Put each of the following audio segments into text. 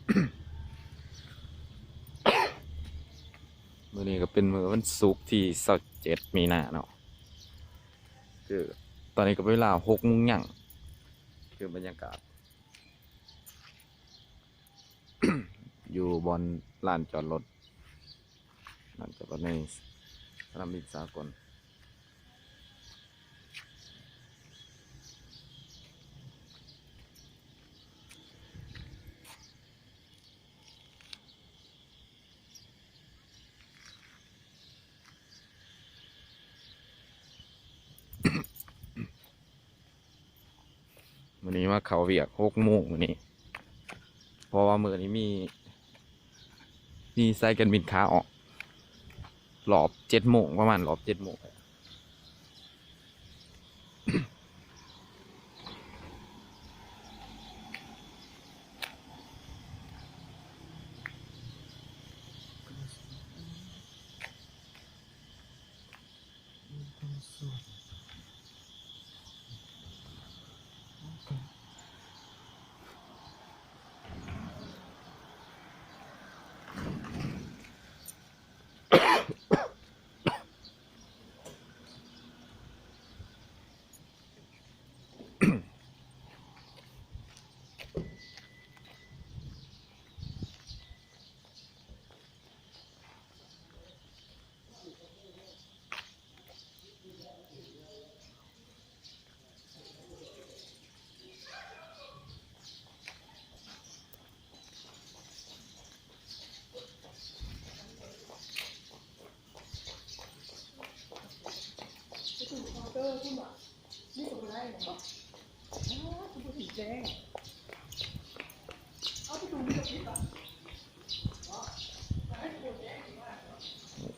ມື້ນີ້ກໍເປັນມື້ວັນສຸກທີຊາວເຈັດມີນາເນາະ ຄືຕອນນີ້ກໍເປັນເວລາຫົກໂມງຍັງ ຄືບັນຍາກາດ ຢູ່ບ່ອນລານຈອດລົດ ລານຈອດລົດໃນສະໜາມບິນສາກົນ. ມື້ນີ້ມາເຂົ້າວຽກຫົກໂມງມື້ນີ້ ເພາະວ່າມື້ນີ້ມີ ມີສາຍການບິນຂາອອກ ຮອບເຈັດໂມງ ປະມານຮອບເຈັດໂມງ.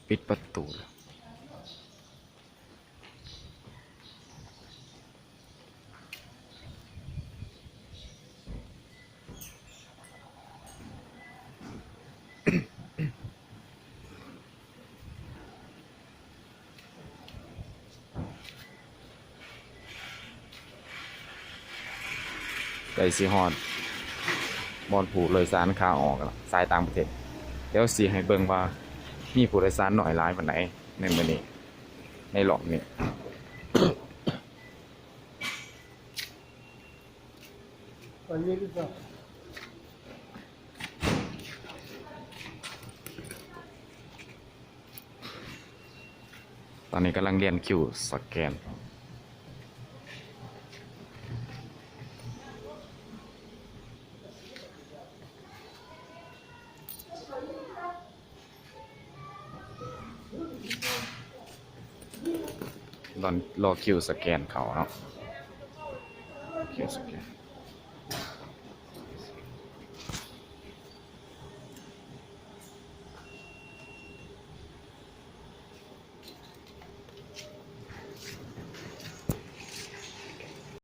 ປິດປະຕູ. ໃກ້ຊິຮອດບ່ອນຜູ້ໂດຍສານຂາອອກແລ້ວ ສາຍຕ່າງປະເທດ. ດຽວຊິໃຫ້ເບິ່ງວ່າມີຜູ້ໂດຍສານໜ້ອຍຫຼາຍປານໃດໃນມື້ນີ້ ໃນລອບນີ້. ຕອນນີ້ກຳລັງລຽນຄິວສະແກນ. ລອ ລໍຄິວສະແກນເຂົ້າເນາະ ຄິວສະແກນ.